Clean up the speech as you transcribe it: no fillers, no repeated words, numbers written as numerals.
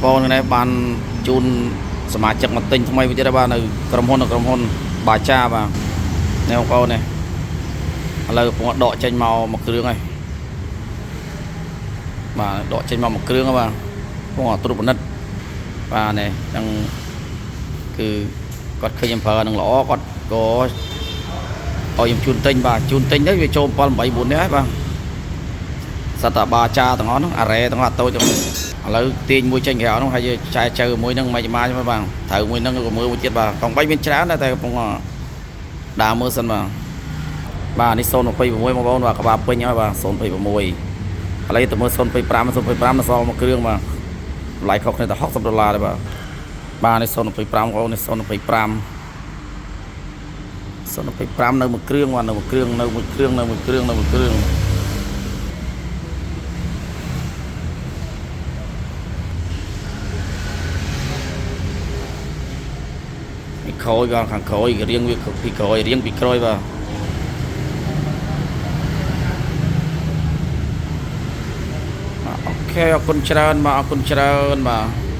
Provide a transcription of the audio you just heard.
ប្អូននេះបានជូនសមាជិកមកទិញថ្មីមួយទៀតហើយបាទនៅក្រុមហ៊ុននៅក្រុមហ៊ុនបាចាបាទនេះបងប្អូននេះឥឡូវកំពុងដកចេញមកមួយគ្រឿងហើយបាទដកចេញមកមួយគ្រឿងហើយបាទកំពុងត្រួតពិនិត្យបាទនេះអញ្ចឹងគឺគាត់ឃើញខ្ញុំប្រើនឹងល្អគាត់ក៏ឲ្យខ្ញុំជូនទិញបាទជូនទិញទៅវាចូល7 8 9នេះហើយបាទសត្វតាបាចាទាំងអស់ហ្នឹងអារ៉េទាំងអស់តូចទាំងឥឡូវទាញមួយចេញក្រៅហ្នឹងហើយចែចៅមួយហ្នឹងមិនមកបាទត្រូវមួយហ្នឹងក៏មើលមួយទៀតបាទកង់3មានច្រើនដែរតែកំពុងដើរមើលសិនបាទបាទនេះ026បងប្អូនបាទក្បាលពេញហើយបាទ026ឥឡូវទៅមើល025 025នៅសល់មួយគ្រឿងបាទតម្លៃខុសគ្នាតែ60ដុល្លារទេបាទបាទនេះ025បងប្អូននេះ025 025នៅមួយគ្រឿងបាទនៅមួយគ្រឿងនៅមួយគ្រឿងនៅមួយគ្រឿងនៅមួយគ្រឿង ពីក្រោយបាទខាងក្រោយរៀងវាពីក្រោយរៀងពីក្រោយបាទបាទ OK អរគុណច្រើនបាទអរគុណច្រើនបាទ។